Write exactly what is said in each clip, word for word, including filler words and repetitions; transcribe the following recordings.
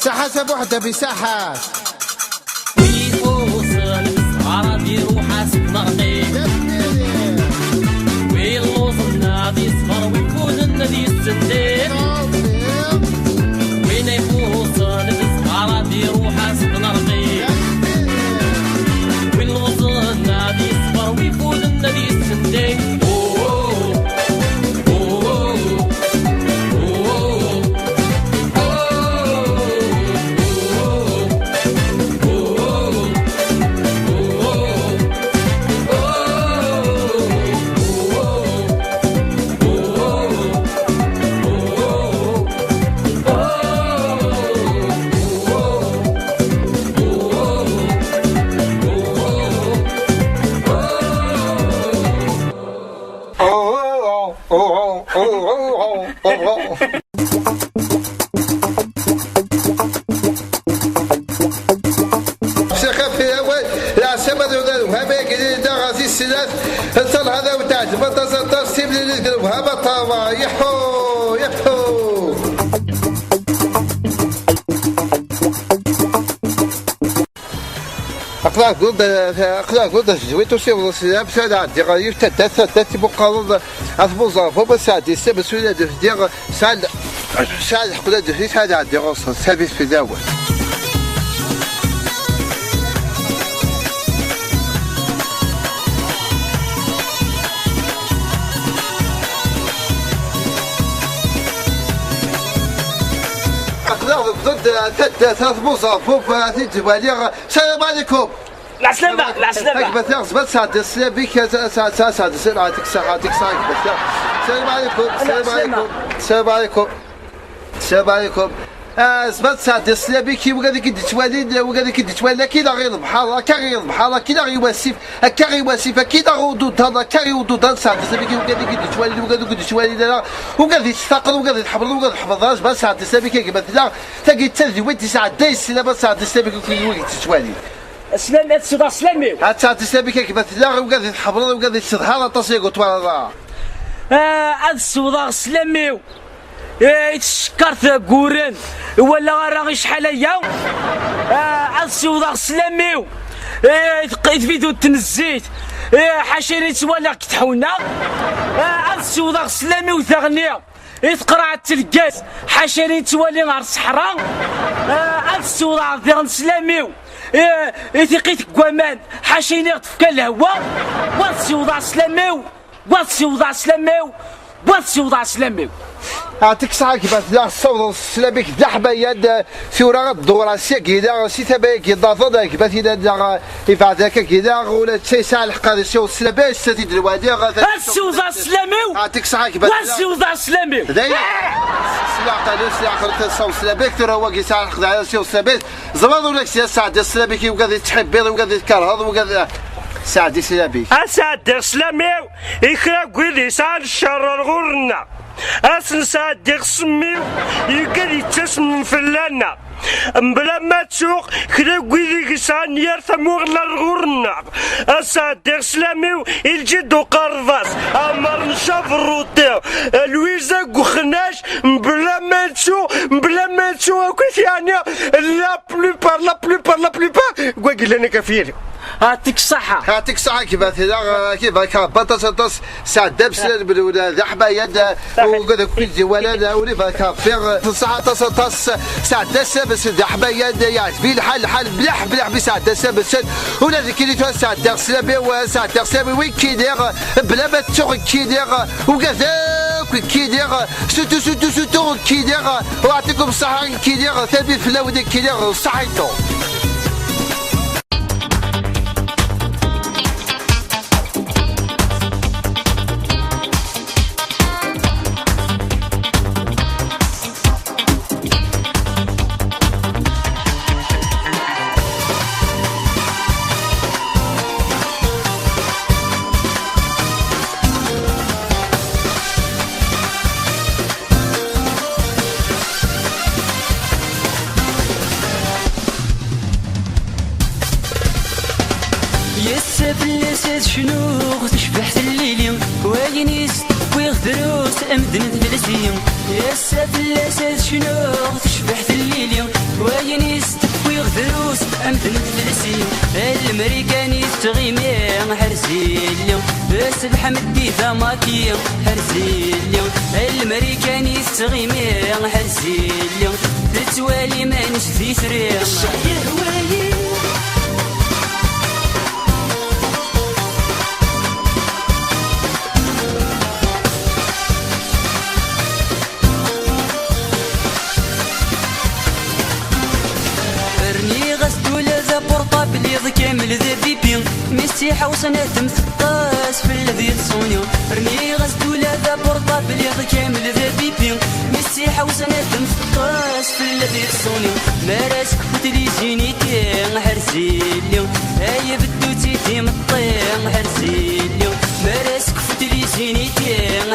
Saḥa sabuḥ dabi saḥa. Win iḥuṣen s tɣara di ruḥ-as tneɣ-t-id. Win lluẓen ad iṣber, win fuden ad yessendi. Win iḥuṣen s tɣara di ruḥ-as tneɣ-t-id. Win lluẓen ad iṣber, win fuden ad yessendi. Sixef i awal, leɛsaba d ugar wham i yegri da ɣer tis snat, ṭṭal hada u teɛjeb aṭas aṭas, timlilit deg lewham aṭawa, yeḥḥu, yeḥḥu. Aql-aɣ deg, aql-aɣ deg tezwit usiweḍ s lɛebs ad ɛeddiɣ ɣer yiwet taddart, taddart i buqqareḍ at Buẓerfub, ad sɛeddi stab s win ad d-fdiɣ, sɛan, sɛan lḥeqq ad d-fdi, sɛan ɛeddiɣ ɣur-sen, sɛan fell-awen. Aql-aɣ deg ḍed taddart at Buẓerfub, ad t-id-waliɣ. Salam ɛlikum. Lɛeslama, lɛeslama. Gma-tneɣ, zbat sɛeddi sslam-ik, sɛeddi sslam, ɛatik ṣaḥa, ɛatik ṣaḥa gma-tneɣ. Salam ɛlikum, salam ɛlikum, salam ɛlikum. Salam ɛlikum. Ah, zbat sɛeddi sslam-ik i wigad i k-id-ittwalin, wigad i k-id-ittwalin, akka i ɣer lebḥer, akka i ɣer lebḥer, akka i ɣer i wasif, akka i wasif, akka i ɣer ududan, akka i ududan, sɛeddi sslam-ik i wigad i k-id-ittwalin, wigad i k-id-ittwalin ara, wigad i tettaqen, wigad i tḥemmleḍ, wigad i tḥemmleḍ, zbat sɛeddi sslam-ik a gma-tneɣ, tagi d tadiwit i sɛedday sslam, ad sɛeddi sslam-ik i wigad i k-id-ittwalin. Sslam, ad sewḍeɣ sslam-iw. Ad tesɛeddi sslam-ik a gma-tneɣ, wigad i tḥemmleḍ, wigad i tessedhaḍ aṭas i twalaḍ. Ah, ad sewḍeɣ sslam-iw. Eh, i tcekkart agguren, wala ara i cḥal aya. Ah, ad sewḍeɣ sslam-iw. Eh, i tq-, i tbidut n zzit. Eh, ḥaca i ttwaliɣ deg tḥuna. Ah, ad sewḍeɣ sslam-iw daɣni. I tqerɛet n lgaz, ḥaca i ttwali ɣer ṣṣeḥra. Ah, ad sewḍeɣ diɣen sslam-iw. Eh, i tiqit n waman, ḥaca i ɣ-tefka lehwa. Wa ad sewḍeɣ sslam-iw. Wa ad sewḍeɣ sslam-iw. Wa ad sewḍeɣ sslam-iw. Ɛṭik ṣaḥa gma-tneɣ, tessawḍeḍ sslam-ik d leḥmaya-d, tura ad dduɣ ɣer syagi-nneɣ, si tama-agi nnaḍen, gma-tneɣ, ibeɛd akka-agi-nneɣ, ula d ta yesɛa lḥeqq ad isiweḍ sslam-is, ad t-id-nwali. Ad sewḍeɣ sslam-iw. Ɛṭik ṣaḥa gma-tneɣ. Wa ad sewḍeɣ sslam-iw. Dayen, s leɛqel-is, s leɛqel-is, tessaweḍ sslam-ik, tura wagi yesɛa lḥeqq daɣen ad isiweḍ sslam-is. Ẓriɣ ur ak-sɛiɣ sɛeddi sslam-ik i wigad i tettḥibbiḍ, i wigad i tkerheḍ, i wigad i sɛeddi sslam-ik. Ad sɛeddiɣ sslam-iw i kra n wid yesɛan ccer ar ɣur-nneɣ. Ad sen-sɛeddiɣ ssem-iw i wigad yettasmen fell-aneɣ. Mebla ma ttuɣ kra n wid i yesɛan yir tamuɣli ar ɣur-nneɣ. Ad sɛeddiɣ sslam-iw i lǧid uqerrbas, Ɛmer n Caberruti, Lwiza n Uxnac, mebla ma nettu, mebla ma nettu akk-it, yeɛni la plupart, la plupart, la plupart, n wagi llan akka ɣef yiri. Ɛṭik ṣṣaḥa. Ɛṭik ṣṣaḥa, kiba tella, kiba ka baṭas aṭas, sɛedda bslan belwla, d aḥmaya, d ugad akk i d-iwalan, ur ibarek Rebbi, ṣṣaḥa aṭas aṭas, sɛedda sslam-is d aḥmaya, d yeɛjeb-iyi lḥal, lḥal mliḥ, mliḥ mi sɛedda sslam-is, ula d nekkini tura sɛeddaɣ sslam-iw, sɛeddaɣ sslam-iw i kiniɣ, bla ma ttuɣ kiniɣ, ugad akk kiniɣ, sutu, sutu, sutu kiniɣ, wa ɛṭikum ṣṣaḥa kiniɣ, tabi fell-awen kiniɣ, ṣaḥitu. Yessa fell-as ad cnuɣ tecbeḥ tlili, wayen i s-wwiɣ drus medden ad fell-as-iyi. Yessa fell-as ad cnuɣ tecbeḥ tlili, Amdent fell-si, Lemrikan i tettɣimi, ḥerz-illi. Bes lḥemd di tamaki, ḥerz-illi. Lemrikan i tettɣimi, ḥerz-illi. Tettwali iman-is d itri. Yehwa-yi. Rniɣ-as-d ula d apurṭabl iḍ kamel d abibi, mi s-tt-iḥewṣen ad temteṭṭes fell-, di tṣuni. Rniɣ-as-d ula d apurṭabl iḍ kamel d abibi, mi s-tt-iḥewṣen ad temteṭṭes fell-, di tṣuni. Mi ara tekfu tliziniti, ḥerz-illi, ay beddu-tt-id imeṭṭi, ḥerz-illi. Mi ara tekfu tliziniti,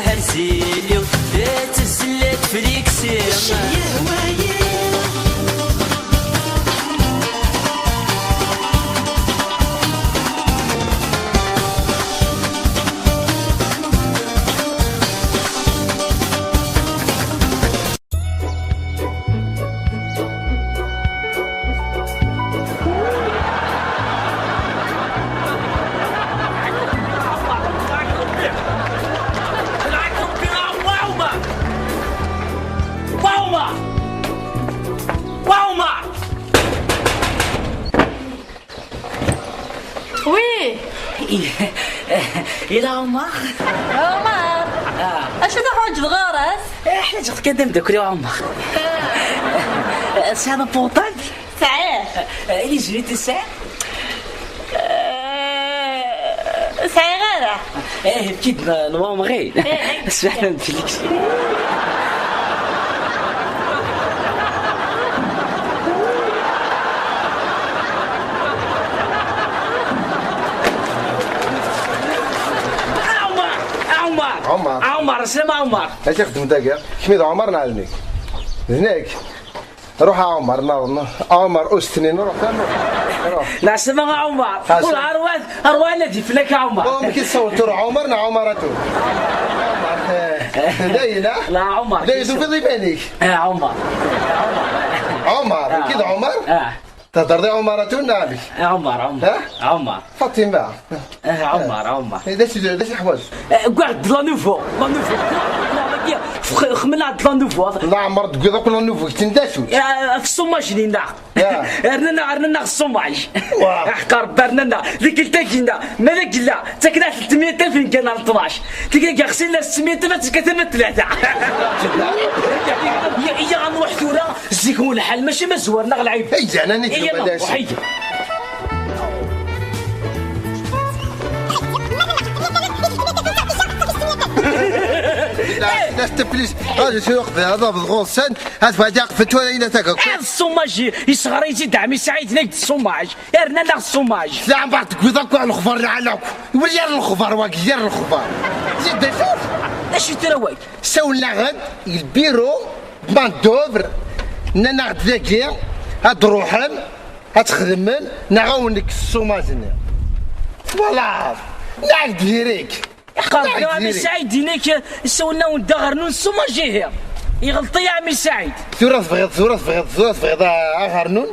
ḥerz-illi, la tezzellad fliksi. Yehwa-yi. Oui. Ila Ɛumer. Ɛumer. Ah. Acu teḥwaǧeḍ ɣur-s? Eh, ḥwaǧeɣ-t kan d ameddakel-iw Ɛumer. Ah. Tesɛiḍ apurṭabl? Sɛiɣ. Eh, ili jri tesɛiḍ? Eh, sɛiɣ ara. Eh, efk-id n, n Ɛumer. Eh, eh. Swiḥt n Felix. Ɛumer! Ɛumer! Ɛumer! Ɛumer, slam Ɛumer! Acu ixeddem dagi? Kemmi d Ɛumer neɣ d nekk? D nekk. Ruḥ a Ɛumer, naḍen. Ɛumer, ustnin, ruḥ kan, ruḥ. Ruḥ. Leɛsama a Ɛumer. Ḥasan. Ur, arwa, arwa ad iflak a Ɛumer. Oh, amek i tessawleḍ tura, Ɛumer neɣ Ɛumer atu? Ɛumer, eh, dayen, ah? La, Ɛumer. Dayen, tufiḍ iman-ik? Eh, Ɛumer. Ɛumer, ah, nekk d Ɛumer? Ah. Thedreḍ i Ɛumer atu neɣ amek? Eh, Ɛumer, Ɛumer. Ha? Ɛumer. Fatima. Eh, Ɛumer, Ɛumer. Eh, d acu, d acu teḥwaǧ? Eh, wwiɣ-d la nouveau, la nouveau. Xemla-d la nouveau. Leɛmer d-tewwiḍ akk la nouveau, keččini d acu? Eh, ɣef ṣṣumaj-nni-nneɣ. Ya. Rnan-aɣ, rnan-aɣ ṣṣumaj. Wah. Aḥeqqa Rebbi, rnan-aɣ. Deg ltagi-nneɣ, ma d agella, ttaken-aɣ tlettmeyya alef i ngan ar tnac. Tigi-agi xsin la settmeyya alef ad tekka tama tlata. Ya, ya, ya, nruḥ tura. Zik ur lḥal, mačči ma zwaren-aɣ lɛib. Ay, ǧǧan-aɣ-d. Iya, balac. Ruḥ, iya. Last, please. Ɣas tura qbel, ad afeḍ ɣur-sen, ad fadiɣ fetwa, ayla tagak. Eh, ṣṣumaj, yesɣer-iyi-tt-id ɛemmi Saɛid, nekk d ṣṣumaj. Rnan-aɣ ṣṣumaj. Leɛmer tewwiḍ akk lexbar lɛala akk. Wali yar lexbar wagi, yar lexbar. Zid d acu? D acu tura wagi? Sawlen-aɣ-d lbiru d main d'œuvre, nnan-aɣ-d dagi ad d-ruḥem ad txedmem neɣ awen-kkes ṣṣumaj-nni. Twalaḍ? Neɣ diri-k. Ḥqer, neɣ diri-k. Ɛemmi Saɛid, din-ak, sawlen-awen-d aɣernu n ṣṣumaj, ihi. Iɣelṭ-iyi ɛemmi Saɛid. Tura tebɣiḍ, tura tebɣiḍ, tura tebɣiḍ a-, aɣernu?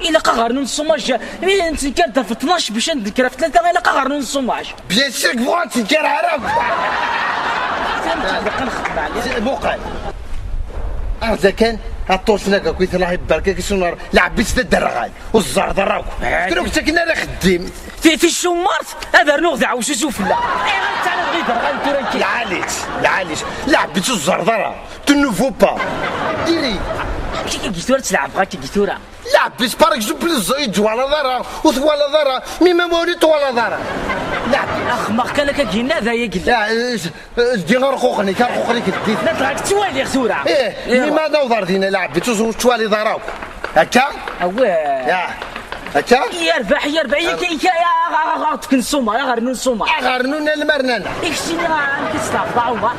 Ilaq aɣernu n ṣṣumaj. Mi nettenkar-d ɣef tnac bac ad d-nekker ɣef tlata, ilaq aɣernu n ṣṣumaj. Bien sûr que bɣiɣ ad tenker ara akk. Muqel. Arda kan, aṭṭusen-agi akk i tella iberka-k isunar, lɛeb-itt d aderɣal, ur tzerreḍ ara akk. Tura ur k-ttaken ara axeddim. Ti, ti ccumart, ad rnuɣ d aɛewsu s ufella. Ayɣer ad tɛaned iderɣalen tura akka? Lɛali-tt, lɛali-tt. Lɛeb-itt ur tzerreḍ ara. Tu ne vaux pas. Diri. Amek akka tura tleɛbeḍ akka tura? Lɛeb-itt, par exemple, ẓẓay ur twalaḍ ara, ur twalaḍ ara, mi ma ur twalaḍ ara. Lɛeb-itt. Axemmeɣ kan akka gina d aya yella. Ya, eh, eh, zdi arquq-nnek, arquq-nnek ldit. La dɣa ttwaliɣ tura. Eh, mi ma nawḍ ar dina lɛeb-itt, ur tettwaliḍ ara akk. Akka? Awah. Ya. Akka? Yerbeḥ, yerbeḥ, ika, ika, ya, aɣ-, aɣ-, aɣ-, aɣ-, tken ṣṣumar, aɣernu n ṣṣumar. Aɣernu n lmar nana. Ikcini, amek i testeɛfeḍ, a Ɛumer?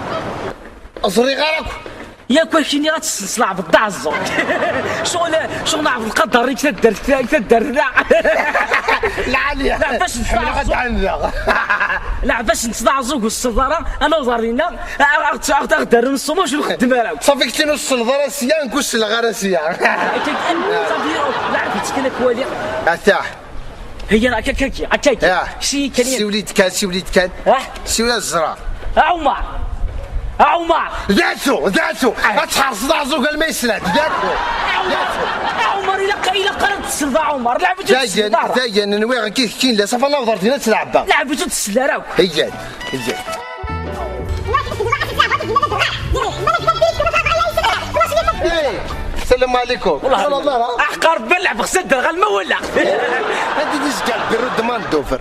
Ẓriɣ ara akk. Yak akini ad tessens leɛbeḍ d aɛeẓẓug. Ccɣel, ccɣel leɛbeḍ lqader-ik taddart, taddart da. Lɛali. Leɛbeɣ-as ḥemmleɣ ad ɛandeɣ. Leɛbeɣ-as d aɛeẓẓug ur tselleḍ ara, ad naweḍ ar dinna, a, a, a, a, aɣ-d-rren ṣṣumuc ur nxeddem ara. Ṣafi keččini ur tselleḍ ara sya, nekk ur selleɣ ara sya. Akka, am, ṣafi, leɛbeɣ-as kan ad k-waliɣ. Atah. Heyya, akka, akka, akka, akka. Ah. Si, kan. Siwel-d kan, siwel-d kan. Ah. Siwel ad ẓreɣ. A Ɛumar! A Ɛumar! D acu? D acu? Ah. Ad tḥerseḍ aɛeẓẓug alma yesla-d. D acu? A Ɛumar! A Ɛumar, ilaq, ilaq ara ad tesleḍ, a Ɛumar. Leɛbeɣ-as ur tselleḍ ara. Dayen, dayen, nwiɣ kif kin la, ṣafi ad naweḍ ar dinna ad tlɛeb. Leɛbeɣ-as ur tselleḍ ara. Heyya, heyya. Hey, السلام عليكم. والله. والله. Aḥeqq Ṛebbi, leɛbeɣ-as ad d-rreɣ alma wala. Ad d-izgal birru d mandover.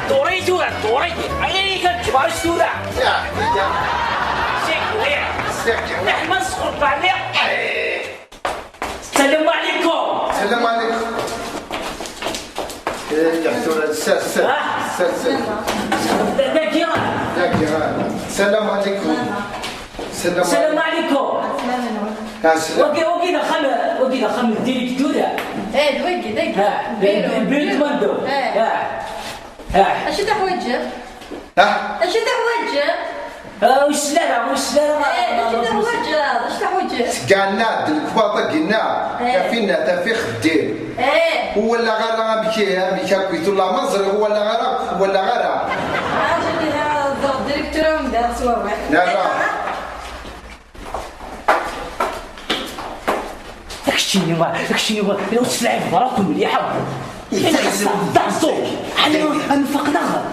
Dduri tura, dduri. Ay, ay, ay, tura. Sik, sik. Leḥma sxuṭ ɛliq. السلام عليكم. السلام عليكم. إيه، يا حسون، سير، سير. آه. سير، سير. داكي. داكي، آه. السلام عليكم. السلام السلام عليكم. عليكم. آه، السلام. وكي، وكي دخل، وكي دخل الديريكتور. ايه، وكي، داكي. آه، بيرو. بيرو مندو. ايه. آه. آه. اش تحويجك؟ ها؟ اش تحويجك؟ آه، وش لا، وش لا، ايه، اش تحويجك؟ اش تحويجك؟ قالنا الكباطة قلنا. ايه. كافينا تافي خدير. ايه. ولا غير بكي، بكي كويت ولا مزرق ولا غير، ولا غير. راجل يا الديريكتور من دار سوا. لا، لا. اكشني ما، اكشني ما، لو تسلعي في ضربكم مليحة. دعزو، حنا نفقنا.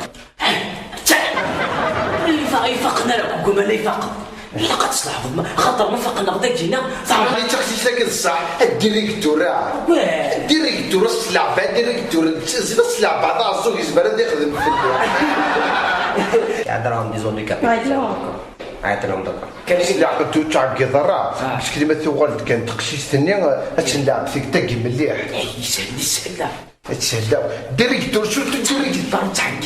اللي فا-، يفقنا لك، قوم اللي يفق. لا قد تسلعب، ما-، خاطر ما فقنا غدا جينا. صاحبي، تخشي ساكن الصح، الديريكتور، آه. واه. الديريكتور، السلعب، الديريكتور، السلعب، بعض الزوج يزبر، هذا يخدم في الدور. يا دراهم دي زوندي كابي. عيط لهم. عيط لهم دابا. كان يلعب تو تاع الجيتارة، آه. باش كلمة تغلط كانت تقشيش ثانية، هادشي نلعب فيك تاكي مليح. إيه، يسهل، يسهل. تسهل. ديريكتور، شو ديريكتور؟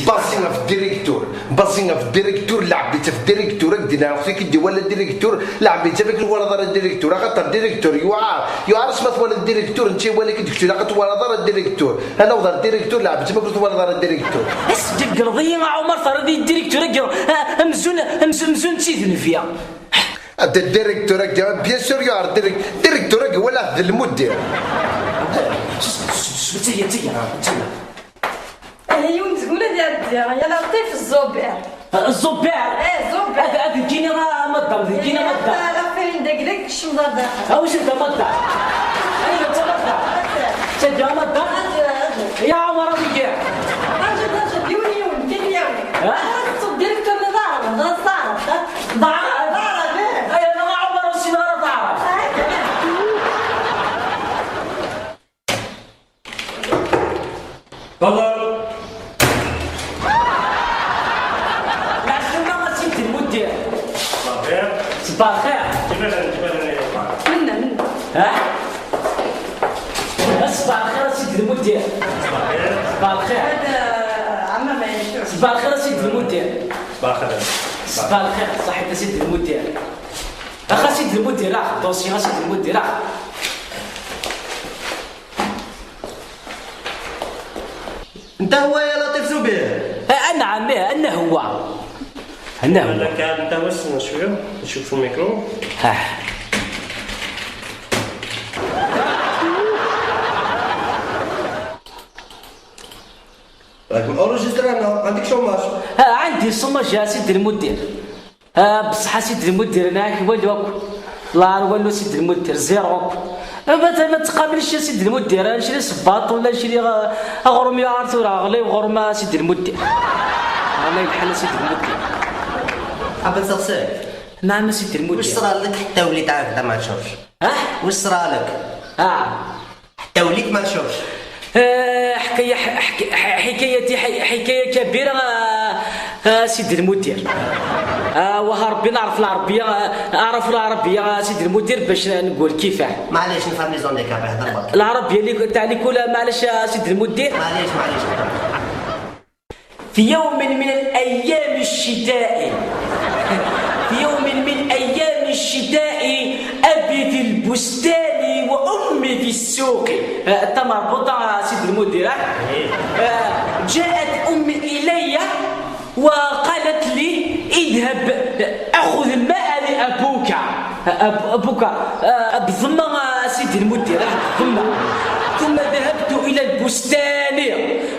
بازينا في الديريكتور، بازينا في الديريكتور، لعبت في الديريكتور، دينا فيك دي ولا ديريكتور، لعبت فيك ولا دار الديريكتور، خاطر الديريكتور يوعى، يوعى اسمه ولا الديريكتور، انت ولا كنت في علاقة ولا دار الديريكتور، انا وضع الديريكتور، لعبت ما كنت ولا دار الديريكتور. اسجل قرضي يا عمر، فرضي الديريكتور، آه، امزون، امزون، امزون تشيد نفيا. هذا الديريكتور هكا، بيان سور يا ديريك-، ديريكتور هكا ولا هذا المدير. تيا، تيا، تيا. انا يوم تقول هذه الديرة، يا لطيف الزوبير. الزوبير؟ ايه، الزوبير. هذا، هذا كينا ما، ما دام، كينا ما دام. لا، لا، فين داك، داك الشمضة داخل. واش انت ما دام؟ ايوا، انت ما دام. تجا ما دام. يا عمر، هذه كيف؟ اجد، اجد، يوني، يوني، كيف يوني؟ ها؟ الديريكتور اللي ضارب، ضارب، ضارب. ضعف، ضعف، إيه. أي، أنا ما عمر وسيم أنا ضعف. تفضل. العسلامة سيدي المدير. صافي. صباح الخير. كيفاش، كيفاش أنا يا صاحبي؟ منا، منا. ها؟ صباح الخير سيدي المدير. صباح الخير. صباح الخير. هذا عمام يشوف. صباح الخير سيدي المدير. صباح الخير. صباح الخير، صحيت سيدي المدير. اخا سيدي المدير، اخ الدوسي، اخا سيدي المدير، اخ. انت هو يا لطيف زبير؟ آه، نعم، إيه، أنا هو. أنا هو. لك انت واش شويه، نشوف في الميكرو. آه. راك مانريجيستري هنا، عندك شوماج؟ آه، عندي شوماج يا سيدي المدير. آه، بصح سيدي المدير، معاك والو اكو. لا والو سيدي المدير، زيرو اكو. آه، ما ت-، ما تقابلش يا سيدي المدير، آه، نشري صباط ولا نشري، آه، اغرم يا ارثور، اغلي وغرم سيدي المدير. الله يلحن سيدي المدير. حاب نسقسيك؟ نعم سيدي المدير. واش صرا لك حتى وليت هكذا ما تشوفش؟ اه؟ واش صرا لك؟ اه. حتى وليت ما تشوفش. آه، حكاية، ح-، حك-، ح-، حكايتي، ح-، حكاية كبيرة، آه، A Sidi Lmudir. Ah, wah Ṛebbi neɛref lɛerbiya, ah, aɛraf lɛerbiya, a Sidi Lmudir, bac neggul kifah. Maɛlic, nefhem les handicapés, hder berk. Lɛerbiya li, tɛni kula, maɛlic, a Sidi Lmudir. Maɛlic, maɛlic, hder berk. في يوم من الأيام الشتاء، في يوم من أيام الشتاء، أبي في البستان وأمي في السوق. آه، تم مربوطة، آه، سيد المدير، آه؟ آه، جاءت أمي إلي وقالت لي: "اذهب أخذ ماء لأبوك." أب-، أبوك، آه، بالضمة، آه، سيد المدير، آه، بالضمة. ثم ذهبت إلى البستان.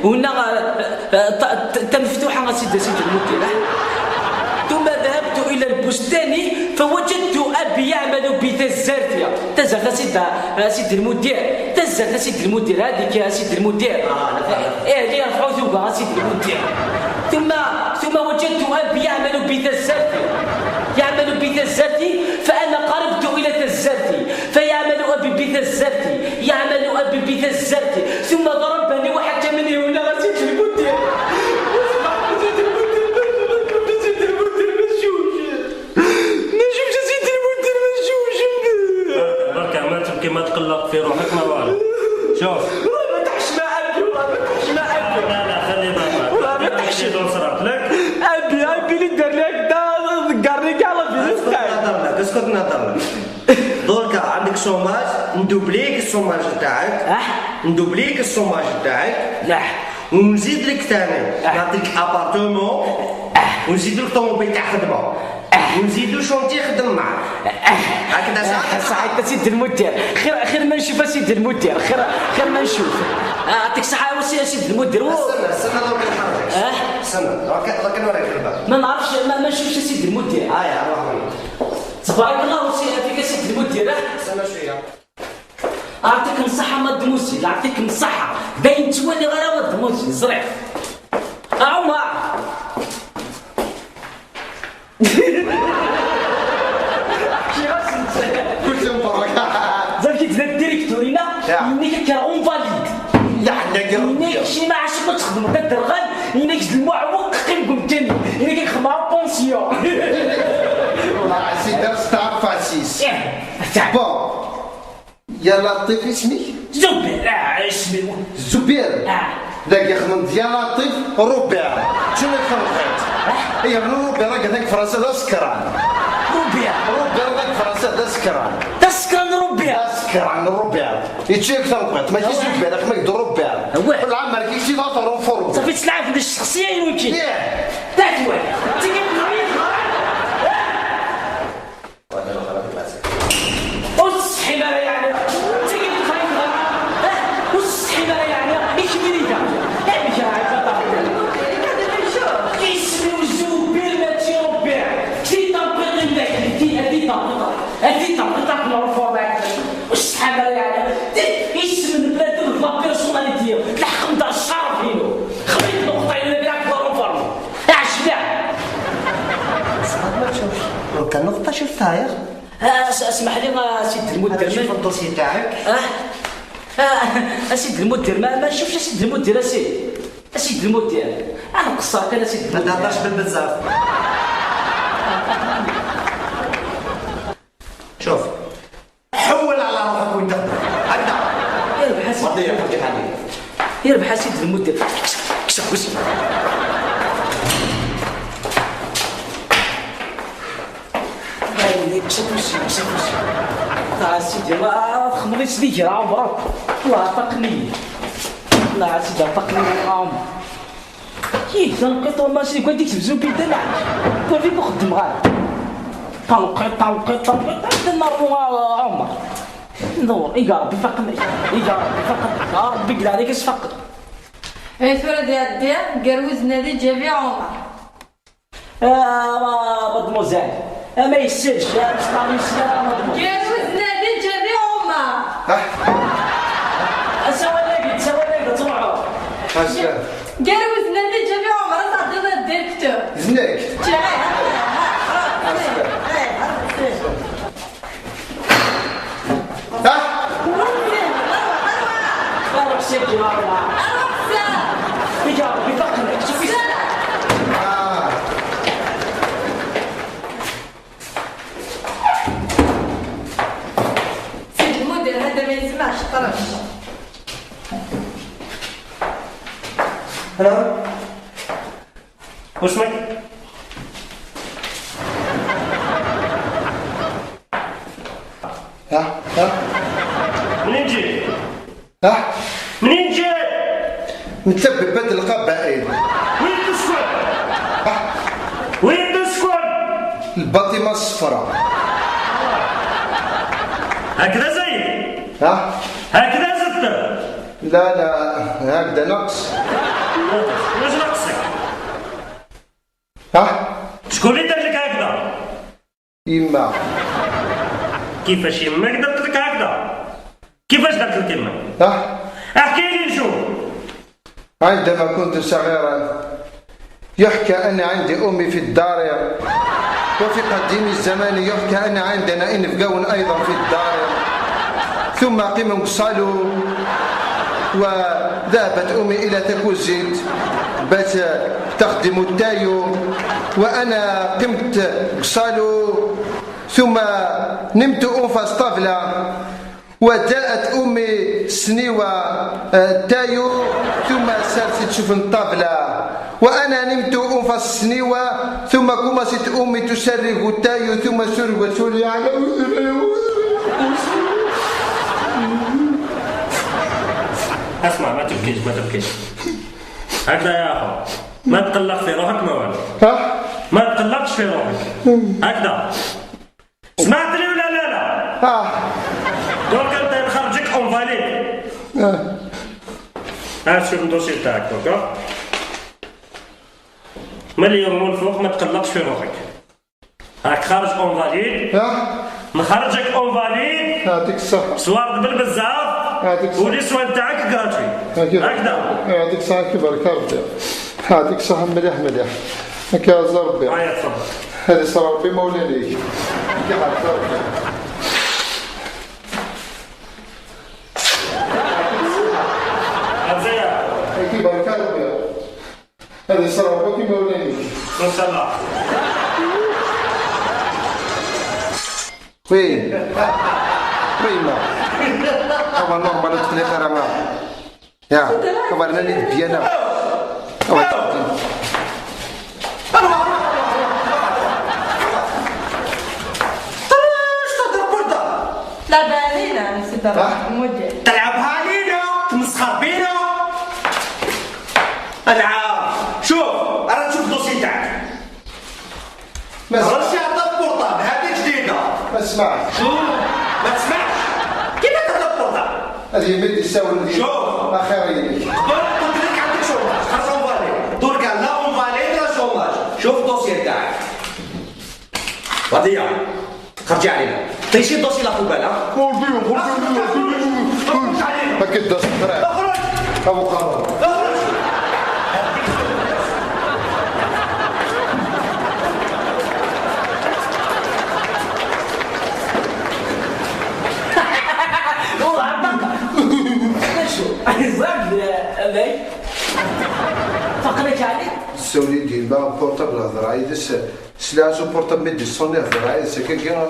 هنا، آه، آه، ت-، ت-، تمفتوحة، آه، سيد، سيد المدير، آه. ثم ذهبت إلى البستان فوجدت أبي يعمل بتزرتي. تزرت سيد، آه، سيد المدير. تزرت سيد المدير، هذيك يا سيد المدير. آه، لا، لا. إيه، اللي يرفعوا ثوبها سيد المدير. ثم، ثم وجدت أبي يعمل بتزرتي. يعمل بتزرتي، فأنا قربت إلى تزرتي. فيعمل أبي بتزرتي. يعمل أبي بتزرتي. ثم ضربني وحكمني هنا سيد المدير. وصبحت سيد المدير، سيد المدير مشوش. ما نشوفش سيد المدير، ما نشوفش. برك، برك، ما تبكي، ما تقلق في روحك، ما والو. شوف. والله ما تحشم عندي، والله ما تحشم عندي. لا، لا، خلي بابا. والله ما تحشم. دور صراط لك. أبي، أبي اللي دار لي هكذا، ذكرني كاع لا فيزيس تاعي. اسكت، نهضر لك، اسكت، نهضر لك. دركا عندك شوماج، ندوبليك الشوماج تاعك. أه؟ ندوبليك الشوماج تاعك. لا. ونزيد لك ثاني، آه. نعطيك ابارتمون، آه. ونزيد لك طوموبيل تاع خدمه، آه. ونزيد له شونتي يخدم معاك. آه. هكذا صح؟ آه، صحيت سيد المدير. خير، خير ما نشوف سيد المدير. خير، خير ما نشوف. آه، يعطيك الصحة يا سي-، سيد المدير. استنى، استنى، درك نحرك. آه؟ استنى، درك، درك نوريك الباب. ما نعرفش، ما، ما نشوفش سيد المدير. آه، يا، روح منك. تبارك الله وسي-، فيك سيد المدير، آه؟ استنى شوية. يعطيكم الصحة مادموزيل، يعطيكم الصحة. باين توالي غير مادموزيل، زريف. عمر. كل شيء مبارك. زعما كي تزاد الديريكتور هنا، يا. يمنيك كرا اونفاليد. لا، لا، يا ربي. يمنيك شي ما عرفتش ما تخدم، كدرغل، يمنيك المعوق قيم قدامي، يمنيك خدمة بونسيون. والله عزيز، دار ستار فاسيس. إيه، صح. بون. يا لطيف اسمك؟ زبير، آه، اسمي. زبير؟ آه. ذاك يخدم يا لطيف روبير. شنو يخدم غير؟ آه. إيه، من روبير، هذاك فرنسا ذا سكران. روبير؟ روبير، هذاك فرنسا ذا سكران. ذا سكران روبير؟ ذا سكران روبير. يتشيك ثم قلت، ما كيش روبير، أخي، ما يقدر روبير. هو. كل عام ما كيش يفطر وفرو. صافي، تلعب بالشخصية يمكن. إيه. تعال، وين؟ تيجي تغير. والصحي ما يعني. تيجي تخيط غرام. اه، والصحي ما يعني. ايش بريدة؟ ايه يا عباد الله. اسمي وزوبير ما تيروبير. تي تنطق لك، تي، تي تنطق. تي تنطق معروفة معك. والصحة ما يعني. تي، اسم البلاد، لا بيرسوناليتي. تلحق من دار الشرف هنا. خليك نقطة إلى بلاك دار الفرن. اعجبها. صعب ما تشوفش. لو كان نقطة شفتها يا أخي. آه، اس-، اسمح لي، آه، سيد المدير، شوف الدوسي تاعك. آه، آه، آه، سيد المدير، ما، ما نشوفش سيد المدير، اسيدي. سيد المدير، انا قصر كان سيد ما المدير. تهضرش بالبزاف. شوف، حول على روحك وين تخدم. هكذا. يربح سيد المدير. يربح سيد المدير. كسب، كسب. هاي، شافوش، شافوش. آه، سيدي، ما خمريش لي جرى عمرك. الله عطاقني. الله سيدي عطاقني عمر. كيف تنقيط ماشي كون ديك تبزو بيدنا. كون فيك نخدم غير. تنقيط، تنقيط، تنقيط، تنقيط، نروح عمر. ندور، إيقا ربي فقني. إيقا ربي فقني. يا ربي قل عليك اش فقر. إيه، ثورة ديال الدير، قروز نادي جافي عمر. آه، مادموزيل. آه، ما يسيرش، آه، مش طبيعي، آه، مادموزيل. قروز نادي جافي عمر. أسوالك، أسوالك، تروحوا. قروز نادي جافي عمر، تعطينا الديريكتور. زنيك. ها؟ روح سير جماعة. روح سير. يا ربي، فقط. شوفي. آه. ما يسمعش الطرش. Hello. واسمك؟ ها؟ ها؟ منين جيت؟ ها؟ منين جيت؟ من تبت القبائل. وين تسكن؟ ها؟ وين تسكن؟ الباطمة الصفراء. هكذا زين؟ ها؟ هكذا زدت؟ لا، لا، هكذا نقص. واش نقصك؟ ها؟ شكون اللي دار لك هكذا؟ يما. كيفاش يماك دارت لك هكذا؟ كيفاش دارت لك يماك؟ ها؟ احكي لي نشوف. عندما كنت صغيرا يحكى أن عندي أمي في الدار، وفي قديم الزمان يحكى أن عندنا إنفقاون أيضا في الدار. ثم قيم قصالو، وذهبت أمي إلى تكوزيت باش تخدم التايو، وأنا قمت قصالو، ثم نمت أنفاس طابلة، وجاءت أمي سنيوة، آه، تايو، ثم سالت تشوف الطابلة، وأنا نمت أنفاس سنيوة، ثم كما ست أمي تسرق تايو، ثم سرقت لي على. اسمع، ما تبكيش، ما تبكيش. هكذا يا أخو، ما تقلق في روحك، ما والو. ها؟ ما تقلقش في روحك. هكذا. سمعتني ولا لا؟ لا. آه. دوك أنت نخرجك اون فاليد. آه. ها، شوف الدوسي تاعك دوكا. من اليوم والفوق ما تقلقش في روحك. راك خارج اون فاليد. ها؟ نخرجك اون فاليد. يعطيك الصحة. سوار دبل بزاف. يعطيك الصحة. ولي سوان تاعك غراتوي. هكذا. هكذا. يعطيك الصحة، كي بارك ربي. يعطيك الصحة، مليح، مليح. هكا يا ربي. هيا تفضل. هذه صرا ربي مولا ليك. هكا بارك ربي. هذا يا. هكي بارك ربي. هذه صرا ربي مولا ليك. ان شاء الله. وي. وي ما. هو نورمال تقلي غير ما. يا، كبرنا لي ديانا. هو. تلعب علينا، نسيت ها؟ المدير. تلعب علينا، تمسخر بينا. انا عارف. شوف، انا نشوف الدوسي تاعك. ما راه شي عطاك بورطابل، هذه جديدة. ما تسمعش. شو؟ ما تسمعش؟ كيفاش عطاك بورطابل؟ هذه يمد يساوي لي. شوف. اخر يديك. قبل قلت لك عندك شوماج، خرج اونفالي. دركا لا اونفالي لا شوماج. شوف الدوسي تاعك. غادية. خرجي علينا. طيشي الدوسي لا بوبال، ها؟ خرجي، خرجي، خرجي. خرج علينا. هكا الدوسي، خرج. اخرج. ابو قمر. اخرج. والله عباك. شو؟ زاد، آه، لي. فقرك عليك. السولي ديما بورطابل هضر عيدس. سلاس بورطابل ميدي صوني هضر عيدس. كي، كي.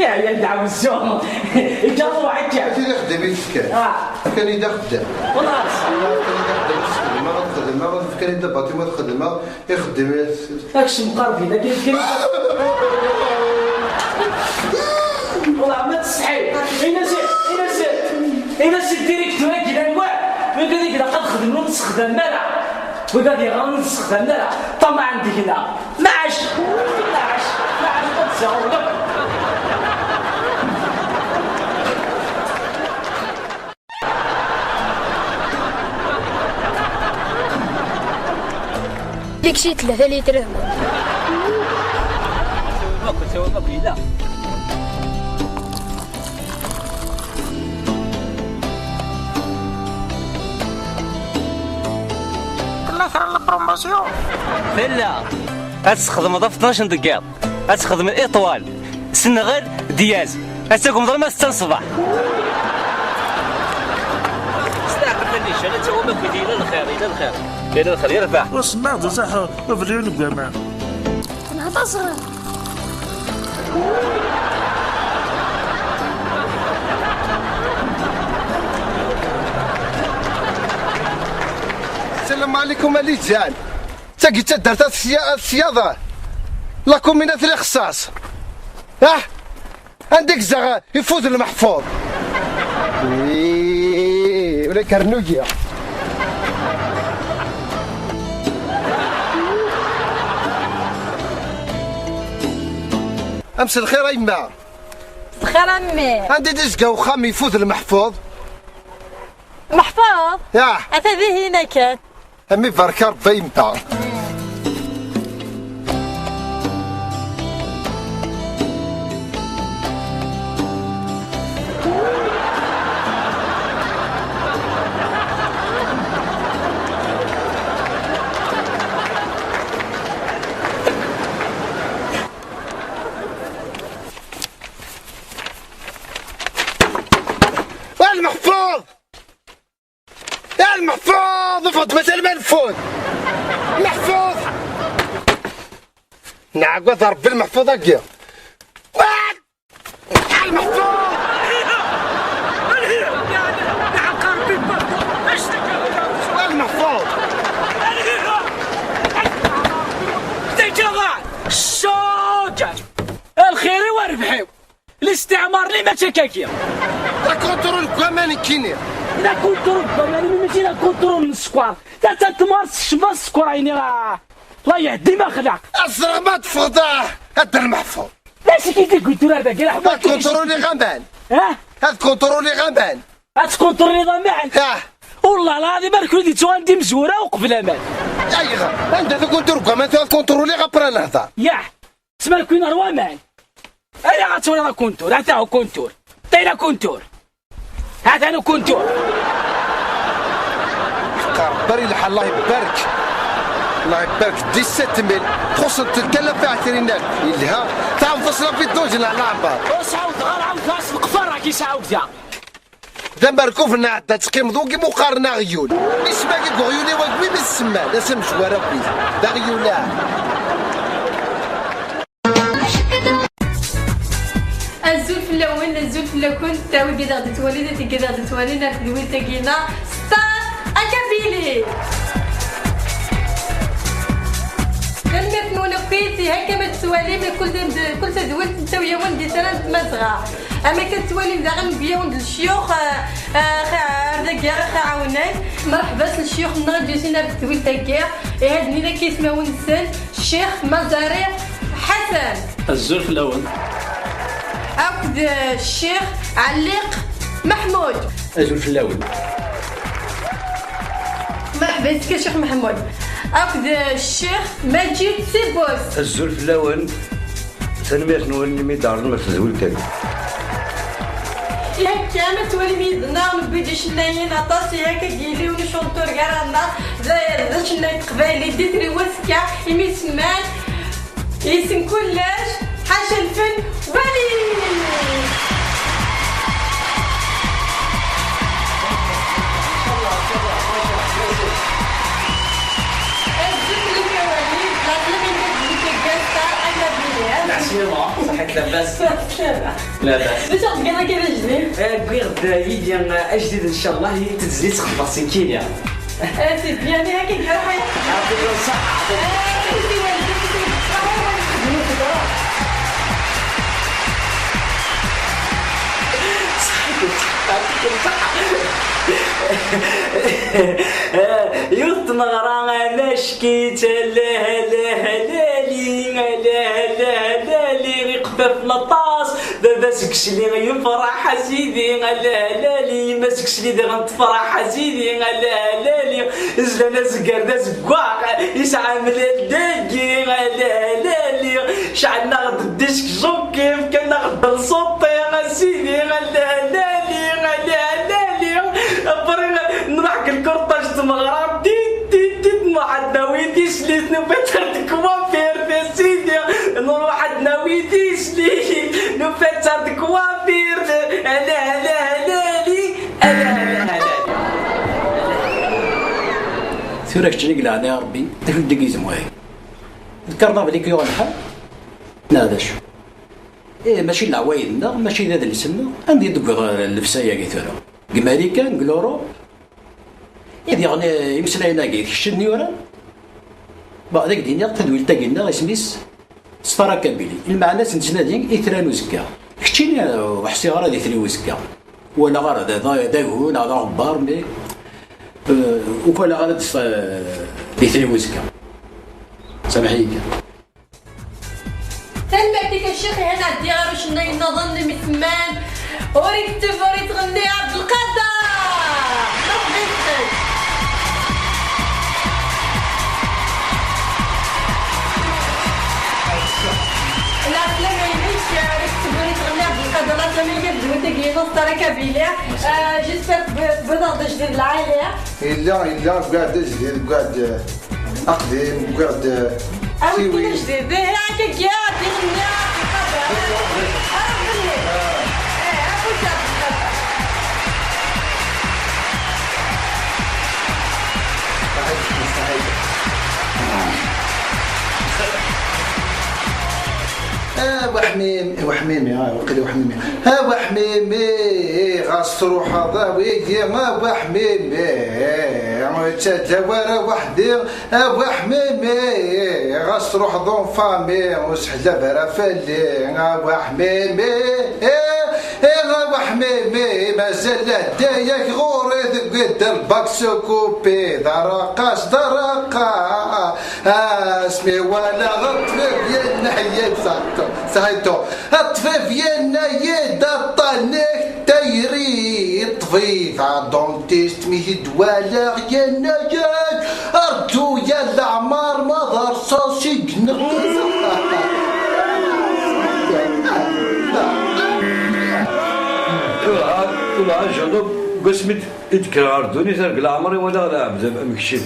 يا، يا دعوة الزوم. يجاوب وعجب. كي يخدم يتكلم. آه. كان يدا خدام. والله صح. كان يدا خدام، ما غنخدم، ما غنخدم، كان يدا باطي، ما تخدم، ما يخدم. داكشي مقربين، داك يمكن. والله ما تستحي. إلا سي، إلا سي، إلا سي الديريكتور كي داير واحد، ويقول لك: "لا قد خدمنا نستخدم مالا". ويقول لك: "غير نستخدم مالا". طمع عندك هنا. معاش. معاش. معاش. قد زعما. ديك شي ثلاثة لتر هما. الله يخلي البروموسيون. لا، تستخدم اثناش دقيقة. أتخدم الإطوال، سن غير دياز، أتاكم ظلمة ستة الصباح. استعقل النيشان، أنت هو ما كيدير إلا الخير، إلا الخير، إلا الخير، يربح. وصلنا صح، وفريون بكمان. نهضر صغير. Alikum alijan. Tagi d taddart at Sya-, at Syaḍa. La commune at Lixṣaṣ. Ah! Anda i yezdeɣ ifud lmeḥfuḍ? Ii, ula kernugi. Am s lxir a yemma. Bxir a mmi. Anda i d-izga uxxam ifud lmeḥfuḍ? Meḥfuḍ? Yah. Ata dihin akken. Am ibarek Rebbi a yemma. A lmeḥfuḍ! A lmeḥfuḍ! Ffeɣ-d mazal ma nfud! Meḥfuḍ! Nɛawed Rebbi lmeḥfuḍ-agi! A lmeḥfuḍ! A lmeḥfuḍ! Lxir-iw a rrbeḥ-iw! Listiɛmar-nni mačči akkagi. La contrôle n waman nekkini. La contrôle n waman, mačči la contrôle n sskeṛ. Ta d tamart tekcem sskeṛ, ɛni, ah, la yehdi ma xlaq. Azreɣ ma teffɣeḍ, ah, a Dda Lmeḥfuḍ. D acu i k-id-yewwin tura ar dagi, la contrôle-iɣ aman. Ha? Ad contrôle-iɣ aman. Ad tkuntroliḍ aman? Ah. Wallah lɛaḍim ar kunwi d-yettuɣalen d imezwura uqbel aman. Ayɣer? Anda la contrôle n waman, tura ad contrôle-iɣ après nehḍer. Yah. Tesma kunwi ar waman. Ayɣer ad twaliḍ akuntur? Ata ukuntur. Tayla kuntur. Atan ukuntur. Rebbi ilḥa, Allah ibarek. Allah ibarek, dix-sept mille. Txuṣṣent kan la fiɛtirinat. Yelha. Tɛawdeḍ-as la vidéo, jneɛ leɛmer. Ur sɛawdeɣ ara, ɛawdeɣ-as leqfar-agi sɛawdeɣ. D amerkub n ɛedda teqqimeḍ wagi muqaren aɣyul. Isem-agi deg uɣyul-iw agi mi s-semman, d asamezwar akk-is. D aɣyul-a. Azul fell-awen, azul fell-akent, a wigi d aɣ-d-ttwalin, a tigi d aɣ-d-ttwalin ar tedwilt-agi-ina, Star Akabili! Tanemmirt-nwen akkit, ihi akka ma tettwalim, kul tad-, kul tadwilt nettawi-yawen-d itran n Tmazɣa. Am akka tettwalim daɣen, newwi-yawen-d lecyux, eh, eh, ar dagi ara ɣ-iɛawnen. Mreḥba s lecyux-nneɣ i d-yusin ar tedwilt-agi. Ihi ad d-nini akka ismawen-nsen, Ccix Maẓari Ḥasan. Azul fell-awen. Akked, eh, Ccix Ɛelliq Meḥmud. Azul fell-awen. Mreḥba yes-k a Ccix Meḥmud. Akked, eh, Ccix Maǧid Sibus. Azul fell-awen. Tanemmirt-nwen imi d-tɛerḍem ɣer tedwilt-agi. Ihi akka, ma twalim yid-neɣ, newwi-d icennayen aṭas, ihi akka yili yiwen ucunṭur gar-aneɣ, d, d acennay n teqbaylit, d itri n wass-a, imi semman, yessen kullec, ḥaca lfen, wali! Azul fell-ak a Walid, la semaine de Star Akabili. Merci maman, صحيت لاباس؟ سلامة. لاباس. D acu tgiḍ akka d ajdid? Eh, wwiɣ-d yid-i, eh, ajdid ncallah, i tezlit xebbṛeɣ si Kinya. Eh, c'est bien, mais akka iruḥ. Ɛṭi-k ṣṣeḥḥa. Eh, صحيت، عطيك الصحة. Yiwet tmeɣra amack-itt, ala, ala, ala, li, ala, ala, ala, li, iqfaf n aṭas, baba-s deg-s li yefreḥ, a sidi, ala, ala, li, yemma-s deg-s li diɣen tefreḥ, a sidi, ala, ala, li, zlan azgar d azeggaɣ, yesɛa amellal dagi, ala, ala, li, ceɛlen-aɣ-d disk jockey, fkan-aɣ-d lṣuṭi, a sidi, ala, ala, li, ala, ala, li, après, nruḥ deg lkurṭaj n tmeɣra, tit, tit, tit, nruḥ ad nawi tislit, nufa-tt ar deg kwafir, a sidi, nruḥ ad nawi tislit, nufa-tt ar deg kwafir, ala, ala, ala, li, ala, ala, ala. Tura keččini deg leɛnaya Rebbi, d acu deg yizem wahi? D karnaval i k-yuɣen lḥal? Neɣ d acu? Ih, mačči d leɛwayed-nneɣ, mačči d adles-nneɣ, anda i d-tewwiḍ llebsa-agi tura? Deg Marikan, deg Lurup? Diɣen imeslayen-agi d kečč i ten-yuran? Ba, ad ak-d-iniɣ tadwilt-agi-nneɣ isem-is Stara Kabili. Lmeɛna-s nettnadi itran uzekka. Keččini, eh, ur ḥṣiɣ ara d itri uzekka. Walaɣ ara d, d, d agu neɣ d aɣebbar, mais, eh, ur k-walaɣ ara d, eh, d itri uzekka. Samaḥ-iyi kan. Tanemmirt-ik a ccix, ihi nɛeddi ɣer ucennay nniḍen mi semman Ur ikteb ur ittɣenni Ɛebdelqader. Merḥba yes-sen. Lɛeslama-inek, Ur ikteb ur ittɣenni Ɛebdelqader, lɛeslama-inek, d wintagi-inu Stara Kabili. Euh, j'espère que tewwiḍ-aɣ-d ajdid lɛali. Yella, yella, wwiɣ-d ajdid, wwiɣ-d, eh, aqdim, wwiɣ-d, eh, awi-d ajdid, eh, akka, akka, ad iɣenni, ad iqader. Ah, belli. Eh, awi-d ad iqader. A Waḥmim, a Waḥmimi, ah, waqila Waḥmimi. A Waḥmimi, ɣas truḥeḍ, awi-yi, a Waḥmimi, ur ttaǧǧa ara weḥd-i, a Waḥmimi, ɣas truḥeḍ en famille, ur seḥlab ara fell-i, a Waḥmimi, eh, eh, a Waḥmimi, mazal lehdayek ɣur-i deg Dda Lbak s ukupi, d araqas, d araqas. Asmi walaɣ ṭṭbib yenna-yi-d, saḥitu, saḥitu, ṭṭbib yenna-yi-d aṭṭan-ik tayri, ṭṭbib, dentist, mi t-id-walaɣ yenna-yi-d, rǧu ya leɛmer ma d rṣaṣ i yenneqs. Tura, tura, ajenub, deg wasmi d-, i d-kkreɣ ɣer ddunit, ar deg leɛmer-iw walaɣ lɛebd am, am kečči.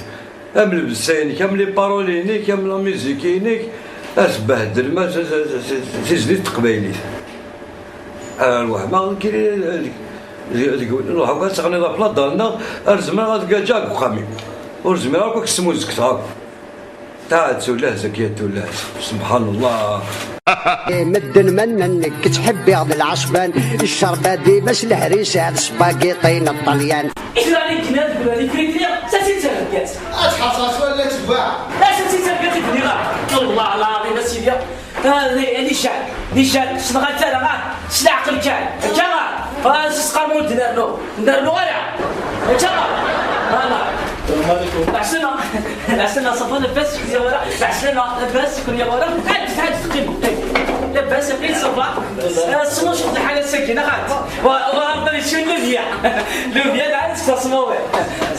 Am llebsa-inek, am les paroles-inek, am la musique-inek, asbehdel, ma s, s, s, s, tizlit n teqbaylit. Ar wehmeɣ, kiri, deg, deg, deg, ruḥeɣ ad teɣniḍ ɣef ladar-nneɣ, ar zemreɣ ad gaǧaɣ deg uxxam-iw. Ur zmireɣ akk ad k-smuzgteɣ akk. Taɛet tullah, zakiya tullah, subḥan Allah. Medden mannen nekk ttḥibbiɣ d lɛesban, ccerba dima s lehrisa d sbagiṭi n Ṭṭalyan. I tura i d-yenna deg wurari kri-kri, sa-tt-id targit. Ad tḥerṣeḍ s walla tebbaɛ. Sa-tt-id targit i d-nniɣ. Wallah lɛaḍim a sidi. Ah, li, li jan, li jan, s tɣalta ara, ah, s leɛqel kan. Akka, ah, s sqarmu d-nernu. Nernu ara. Akka, ah, voilà. Lɛeslama. Lɛeslama, ça va, labas, kul ya wara. Lɛeslama, labas, kul ya wara. Ɛeddi, ɛeddi, teqqim, teqqim. Labas, aqil, ça va. Ah, sma cukk lḥal ass-agi, neɣ ɛad? Wa, wa, aql-i cwi lubya. Lubya, lɛali, s tasmawi.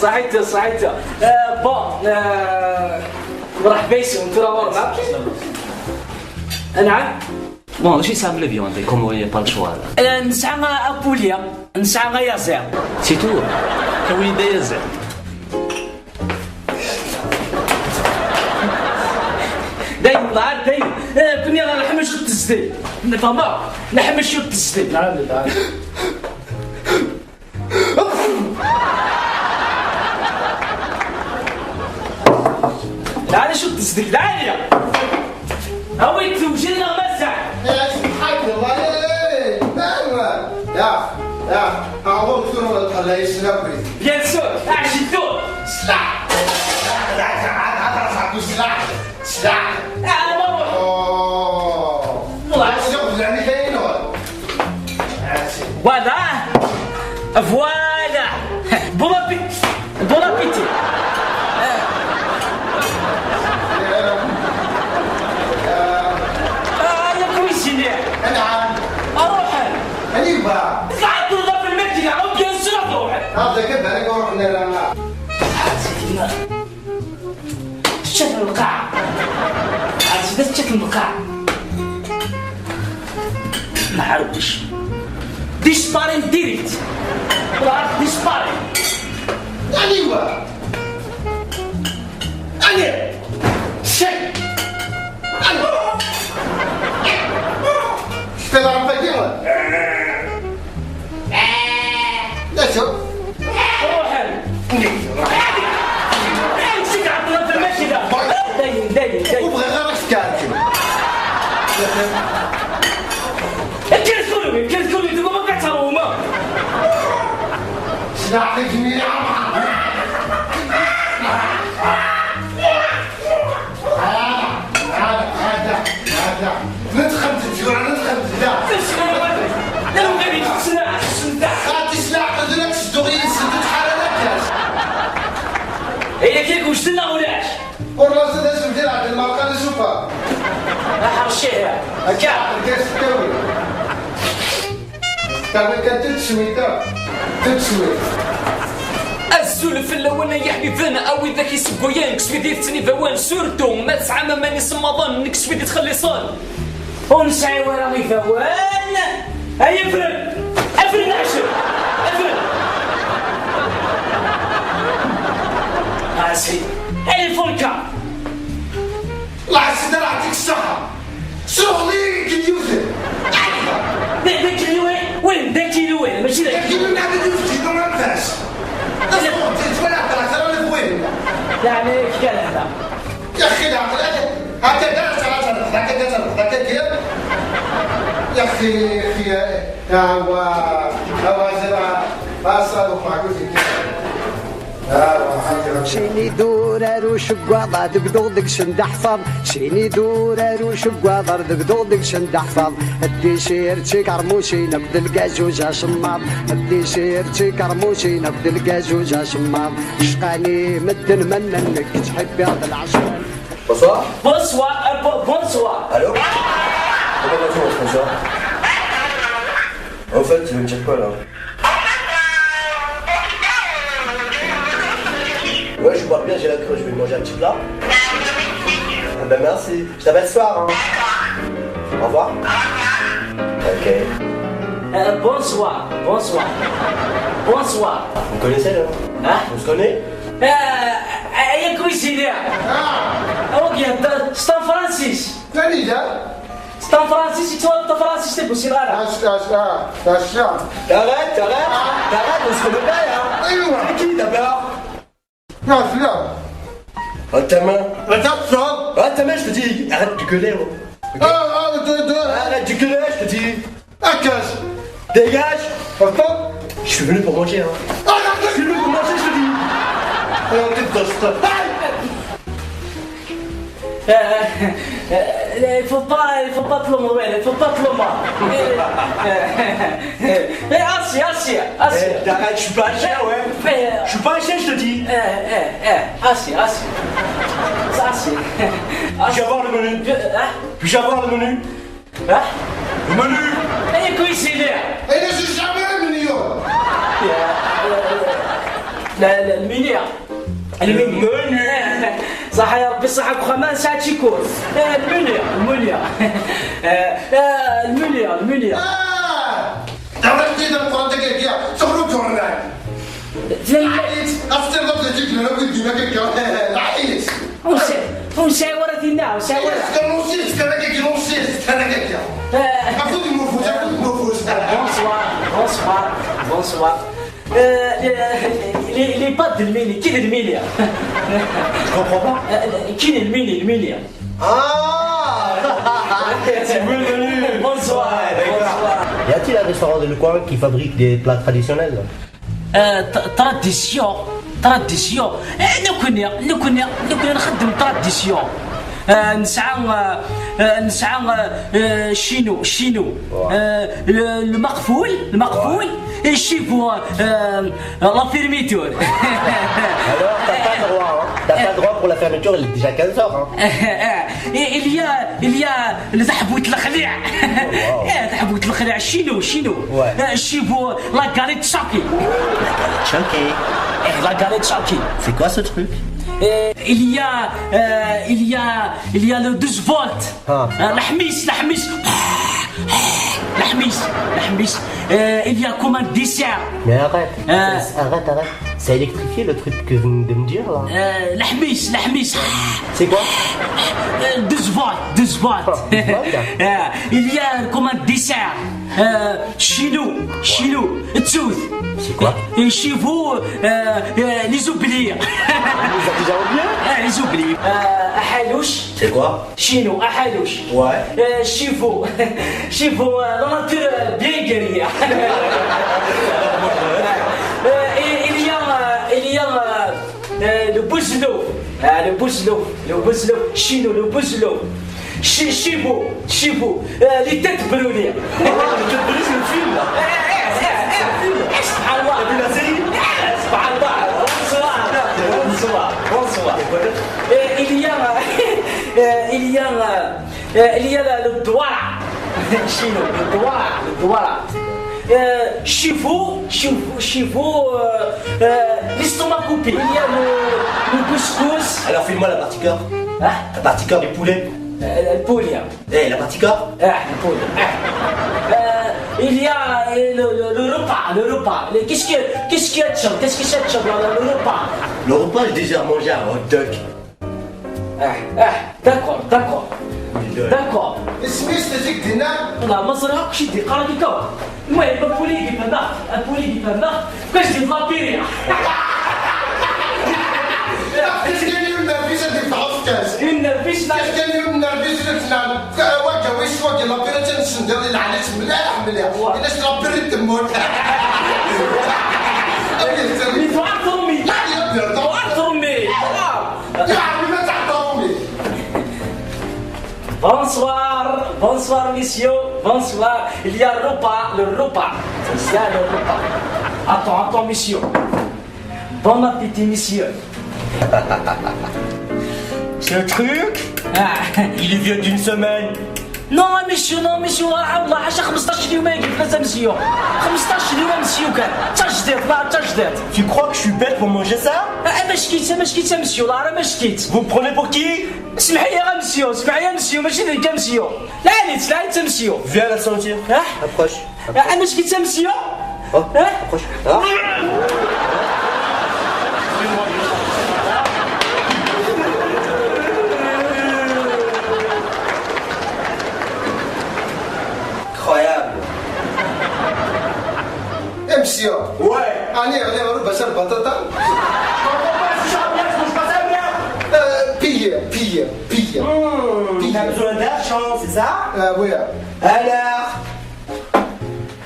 Saḥit, saḥit. Ah, bon, ah, Mṛeḥba yes-wen, tura ɣur-neɣ. Anɛam? Bon, d acu yesɛa la viande, comme il n'y a pas le choix, là? Eh, nesɛa apulya, nesɛa ayaziḍ. C'est tout. Awi-d ayaziḍ. Dayen, ḍɛer, dayen. Eh, kuni ɣer leḥmec d tezdeg. Nefhem? Leḥmec d tezdeg. Nɛam, nɛam. Lɛali, cud tezdeg lɛali. Awi-d tewjin neɣ mazal? Ya, ya, aɣur tura wala txella yesla. Bien sûr, aḥjitu. Sla. Sla. Ah, ma ruḥ. Oh. Voilà. Voilà. Voilà. Bon appétit. Bon appétit. Ah, la cuisine. Aruḥ. Aniwa? Tɛeddeḍ ɣef lmakina, bien sûr ad ruḥ. Tečča-ten lqaɛa. Ɛad sida tečča-ten lqaɛa. Nɛerwec. Disparaît direct. Wala disparaît. Aniwa? Allez. Chut. Allez. Kfan ɣef wagi. D acu? Ruḥen. Amsik ɛeṭṭleɣ-t lmakina. Dayen, dayen, dayen. Ur bɣiɣ ara kfan. Kker tkun wi, kker tkun wi, tuguma ka ttaruma. Slaḥ-ik mi. Aḥerci. Akka. Tawi kan tout de suite, tout de suite. Azul fell-awen ay iḥbiben, a widak isewwayen, deg swid i tetten ibawen, surtout ma tesɛam aman isemmaḍen, nekk swid i txelliṣen. Ur nesɛi wara ibawen. Ay afren! Afren ɛecr! Afren! Asi. Ay ifulka! Lɛasid ara ɛṭik ṣṣaḥa. Sruɣli kil yiwten. D-, d akil win, win, d akil win, mačči d akil. Akil win, ɛad yiwten, non, ma nfas. Tasɣunt, twala, tara, tara, la win. Yeɛni, kif kan hada. يا أخي، لا، لا، لا. هكا دار، هكا دار، هكا دار، هكا دار. يا أخي، يا أخي، يا، يا، و، يا، و، زرا، ما صادق مع قلت لك. يا، و، هكا، هكا. Cini durar uceggaḍ ad degdeɣ deg-sen d aḥfaḍ. Cini durar uceggaḍ ad degdeɣ deg-sen d aḥfaḍ. Ddi sir d tikermusin akked lgazuj acemmaḍ. Ddi sir d tikermusin akked lgazuj acemmaḍ. Cqani medden ma nnan nekk ttḥibbiɣ d lɛecran. Bonsoir. Bonsoir, euh, bo-, bonsoir. Allô ? Comment vas-tu, mon frère ? En fait, tu veux me dire quoi, là ? Ouais, je vois bien, j'ai la crève, je vais manger un petit plat. Ah ben merci, je t'appelle ce soir, hein. Au revoir. Ok. Euh, bonsoir, bonsoir. Bonsoir. Vous me connaissez, là ? Hein ? On se connaît ? Euh, euh, euh, cuisinière. Ah. Ok, euh, San Francis. San Francis, tu vois, San Francis, c'est possible, là. Ah, ah, ah, ah, ah. T'arrêtes, t'arrêtes, t'arrêtes, on se connaît pas, hein. C'est qui, d'abord ? Ah, c'est là. Oh, ta main. Attends, ça. Oh, ta main, je te dis, arrête de gueuler, oh. Ok ? Ah, ah, de, de. Arrête de gueuler, je te dis. Ah, casse. Dégage. Attends. Je suis venu pour manger, hein. Ah, non, je suis venu pour manger, je te dis. Alors, t'es dans ce... Aïe. Euh, euh, il faut pas, il faut pas te l'emmerder, il faut pas te l'emmerder. Euh, euh, euh, assis, assis, assis. Eh, t'arrêtes, je suis pas un chien, ouais. Euh, je suis pas un chien, je te dis. Eh, eh, eh, assis, assis. Assis. Puis-je avoir le menu ? Je, hein ? Puis-je avoir le menu ? Hein ? Le menu. Eh, quoi, c'est là ? Eh, je suis jamais le menu. لا، لا، المنيا. المنيا. المنيا. صح يا ربي، صح، بخا ما نسى تشيكور. آه، المنيا، المنيا. آه، آه، المنيا، المنيا. آه! دابا جديد القرآن تاع كيكيا، تخرج جورنال. زين. عيط، أفتر ضد الجيك لنا ودي ما كيكيا. عيط. وش، وش هي ورا دينا، وش هي ورا؟ كان نصيص، كان كيكي نصيص، كان كيكيا. آه. أفوت الموفوس، أفوت الموفوس. Bonsoir, bonsoir, bonsoir. Euh, les, les, les pâtes de Mini, qui est de Mini, hein ? Je comprends pas. Euh, qui est de Mini, de Mini, hein ? Ah ! C'est bienvenu. Bonsoir, ouais, d'accord. Bonsoir. Y a-t-il un restaurant dans le coin qui fabrique des plats traditionnels ? Euh, t-, tradition, tradition. Eh, nekkni, nekkni, nekkni nxeddem tradition. آه، نسعى، آه، آه، نسعى، آه، آه، شينو، شينو. آه، ال-، المقفول، المقفول، الشيفو، آه، آه، la fermeture. Alors, t'as pas le droit, hein. T'as pas le droit pour la fermeture, il est déjà quinze heures, hein. آه، آه. إيه، il y a، il y a تحبوت الخليع. إيه، تحبوت الخليع، شينو، شينو. آه، الشيفو، la galette choquée. Choquée. إيه، la galette choquée. C'est quoi ce truc ? آه، il y a، آه، il y a، il y a le douze volts. آه. آه، الحميس، الحميس. الحميس، الحميس. آه، il y a comme un dessert. Mais arrête. آه. Arrête, arrête. C'est électrifié le truc que vous venez de me dire là. آه، الحميس، الحميس. C'est quoi ? آه، douze volts, douze volts. Ah, douze volts. آه، il y a comme un dessert. آه، شينو، شينو، تسوث. C'est quoi ? Et chez vous, euh, euh, les oubliés. On les a déjà oubliés ? آه، les oubliés. آه، أحالوش. C'est quoi ? شينو، أحالوش. Ouais. آه، chez vous. Chez vous, آه، la nature, آه، bien guérie. آه، il y a, آه، il y a, آه، آه، le bouzelot. آه، le bouzelot. Le bouzelot. Chez nous, le bouzelot. Chez, chez vous, chez vous, euh, les têtes brûlées. Ah, les têtes brûlées, c'est le film, là. Eh, eh, eh, eh, eh, سبحان الله. T'as vu la série ? Eh, سبحان الله. Bonsoir. Bonsoir. Bonsoir. Et il y a, euh, il y a, euh, Euh, il y a le, le دوارة. شنو؟ Le دوارة، le دوارة. Euh, chevaux, chevaux, chevaux, euh, euh, l'estomac coupé. Il y a le, le couscous. Alors, file-moi la partie corps. Hein? La partie corps du poulet. Euh, le poulet. Eh, la partie corps. Ah, le poulet. Ah. Euh, il y a, euh, le, le, le repas, le repas. Le, qu'est-ce que, qu'est-ce que tu as, qu'est-ce que ça te, le, le repas? Le repas, j'ai déjà mangé un hot dog. Ah, ah, d'accord, d'accord. D'accord. Isem-is tazik dinna? Ula ma ẓriɣ akk ciddi, qqar-ak akka. المهم، apuli di fehmeɣ, apuli di fehmeɣ, kečč di lapiri. Kečč kan yiwen nervis ad yeffeɣ ufkas. Yiwen nervis, la. Kečč kan yiwen nervis ad tnam. Wagi wis wagi lapiri ad tt-nsendiḍ i lɛali-tt mliḥ, mliḥ. Wa. Ini-as lapiri temmut. Ayen yettali. Yeffeɣ-ak trumi. La, yebda. Yeffeɣ-ak trumi. Ya, ɛemmi, ma teɛṭa trumi. Bonsoir, bonsoir, monsieur, bonsoir. Il y a le repas, le repas. Il y a le repas. Attends, attends, monsieur. Bon appétit, monsieur. Ce truc, ah, il est vieux d'une semaine. Non, monsieur, non, monsieur, ah, والله عاش خمسطاش يوم يجي في لازم monsieur. خمسطاش يوم monsieur كان. تجديد، لا، تجديد. Tu crois que je suis bête pour manger ça? Ah, ah, مشكيت، مشكيت، monsieur، لا، راه مشكيت. Vous me prenez pour qui? اسمح لي يا monsieur، اسمح لي يا monsieur، ماشي ذيك monsieur. لا عليك، لا عليك monsieur. Viens la sentir. ها؟ Approche. ها، ماشي كنت monsieur؟ Oh, ها؟ Approche. Ah. Incroyable. Eh, monsieur. Ouais. Allez, allez, on va passer le batata. Comment ça, ça, ça, ça, ça, ça, ça? Euh, pire, pire, pire. Hmm, t'as besoin d'argent, c'est ça? Euh, oui. Alors?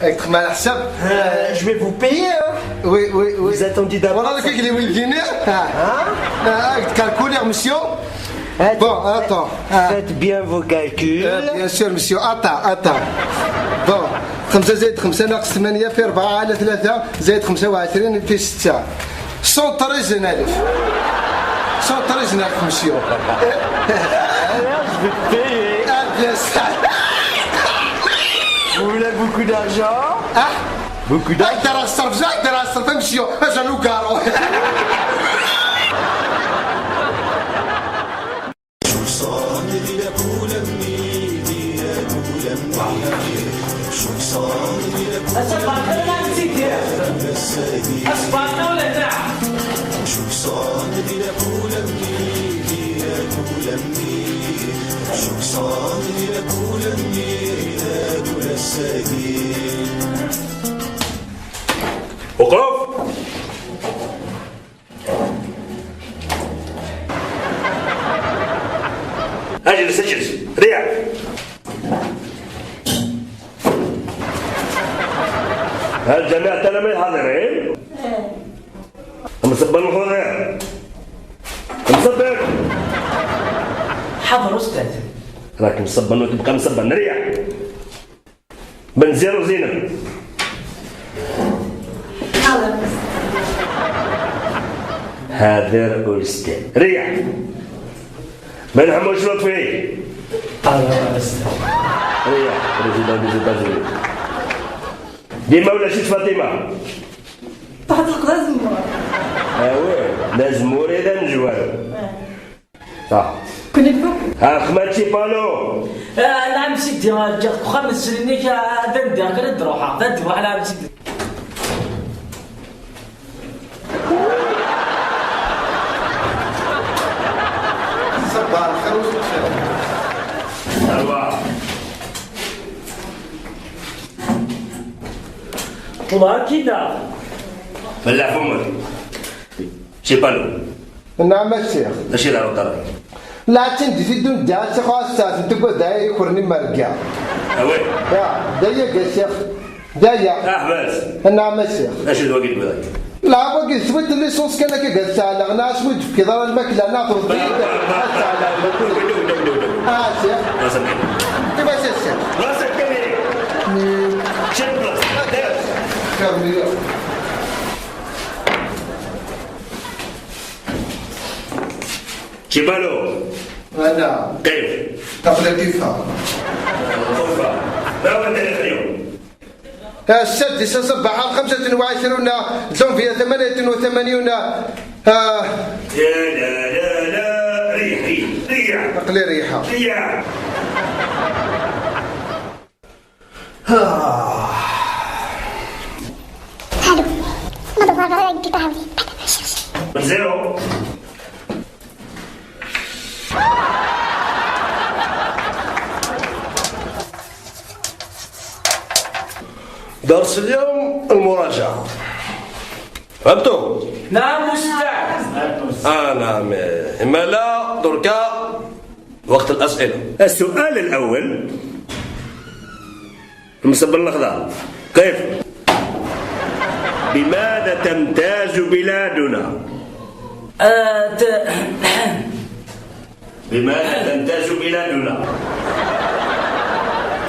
Avec mal à ça. Euh, je vais vous payer, hein. Oui, oui, oui. Vous attendez d'abord. Voilà le ça. Gars, il est venu. Ah. Hein? Ah, calculaire, monsieur. Bon, attends. Ah. Faites bien vos calculs. Euh, bien sûr, monsieur. Attends, attends. Bon, خمسة زائد خمسة ناقص ثمانية في أربعة على ثلاثة زائد خمسة وعشرين في ستة. Cent treize ألف. Cent treize ألف, monsieur. Alors, je vais te payer. Ah, bien sûr. Vous voulez beaucoup d'argent? Ah. Beaucoup d'argent. Ah, t'as la sorte, t'as la sorte, monsieur. Ah, j'ai le garrot. أصبحنا ولا نعم؟ وقف! اجلس، اجلس، ريح. ها الجميع التلاميذ حاضرين؟ مصبر الحضور. مصبر. حاضر أستاذ. راك مصبر وتبقى مصبر، ريح. بن زيرو زينب. حاضر. حاضر أستاذ. ريح. بن حموش لطفي. حاضر أستاذ. ريح. بريزيدون دي زيتازوني. ديما ولا شي فاطمة؟ تحت القدا زمور. ايوا، لا زموري لا نجوان. آه. صح. كوني بكم؟ ها، خماتشي بالو. آه، نعم سيدي، آه، جاك خمس سنين، آه، دندي، كنت نروح، آه، دندي، وعلى سيدي. صباح الخير وصباح الخير. ايوا. والله كينا. بلع فمك. شي بالو. نعم الشيخ. اش يلعب الطرف؟ لا تندي في الدنيا الشيخ أستاذ، انت قلت دايا يخرني مرقع. اوي. يا، دايا يا شيخ. دايا. احبس. نعم الشيخ. اش الوقت بذاك؟ لا، باقي سويت الليسونس كان كي قلت على غنا سويت في كذا الماكلة ناخذ. اه، شيخ. راسك. كيف يا شيخ؟ راسك كبير. شد راسك. خير مليون. شي بالو؟ أنا. كيف؟ Aql-ak ifa. Ifa. Ma هو التاريخ اليوم؟ السادس صباحا، خمسة وعشرون جانفي، ثمانية وثمانين. آه. لا، لا، لا، لا. ريح، ريح، ريح. aql-i rriḥeɣ. ريح. Allô. Madame, voilà, il peut pas. Zéro. درس اليوم المراجعة. فهمتوا؟ نعم أستاذ. آه نعم. إما لا دركا وقت الأسئلة. السؤال الأول. مصبر اللحظة. قف. بماذا تمتاز بلادنا؟ آه، ت- بماذا تمتاز بلادنا؟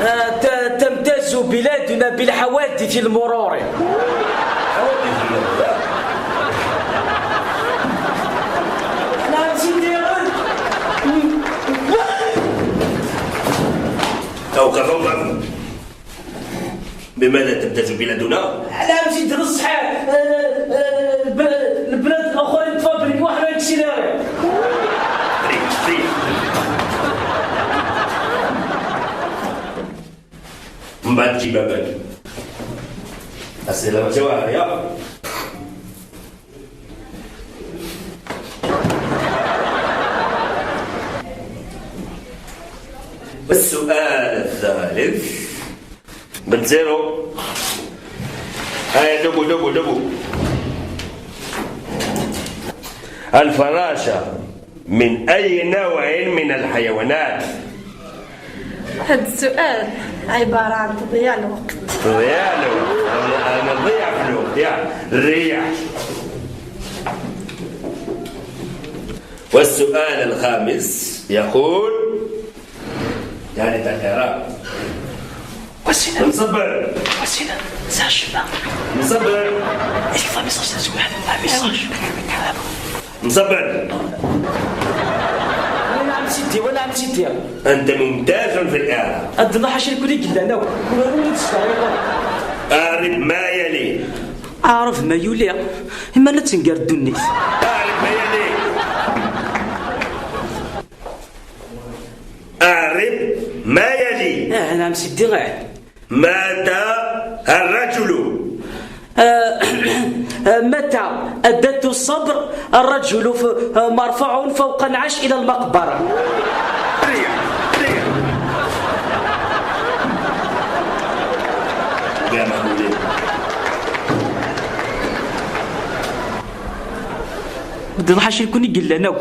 آه، ت- تمتاز بلادنا بالحوادث المرورة. حوادث المرورة. نعم سيدي. أوقف، أوقف. بماذا تمتاز بلادنا؟ على مزيد الصحة، آه، آه، الب- البلاد الآخرين تفابريك واحد يكسيليري. ريح، ريح. من بعد تجي باباك. السلامة جواهر يا. السؤال الثالث. بالزيرو. هيا، دبو، دبو، دبو. الفراشة من أي نوع من الحيوانات؟ هاد السؤال عبارة عن تضييع الوقت. تضييع الوقت. أنا، أنا نضيع في الوقت. يا، الريح. والسؤال الخامس يقول، يعني تاع الإعراب. وسيلة. مصبر. وسيلة. ساشفة. مصبر. ايش فا ميساج تاع واحد؟ فا ميساج. مصبر. ولا عم سيدي، ولا عم سيدي. أنت ممتاز في الإعراب. عبد الله حاشا يكون يقول لنا. أعرب ما يلي. أعرف ما يولي. إما نتنقر الدنيا. أعرب ما يلي. أعرب ما يلي. آه، نعم سيدي، غير. مات الرجل. آه، آه، متى أداة الصبر الرجل ف-، آه، مرفوع فوق العرش إلى المقبرة. ريح، ريح. يا مهولين. بدي نروح أشيل كوني قلنا.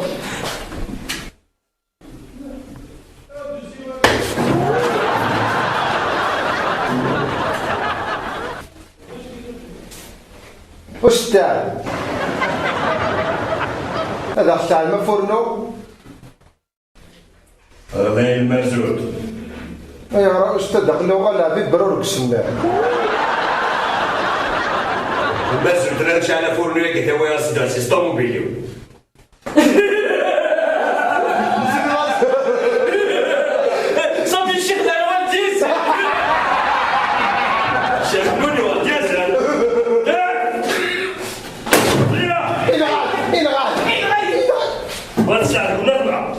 أستاذ، هذا أختار ما فورنو؟ هذا المازوت. يا راه أستاذ، دخلوا غير لعبي برورك سنة. المازوت، أنا نمشي على فورنو، يا قلت، هو يا سيدي، سي طوموبيليو. صافي الشيخ دار والديس. شيخ منو والديس؟ إلغاء، إلغاء، إلغاء. واتساب ونطلع.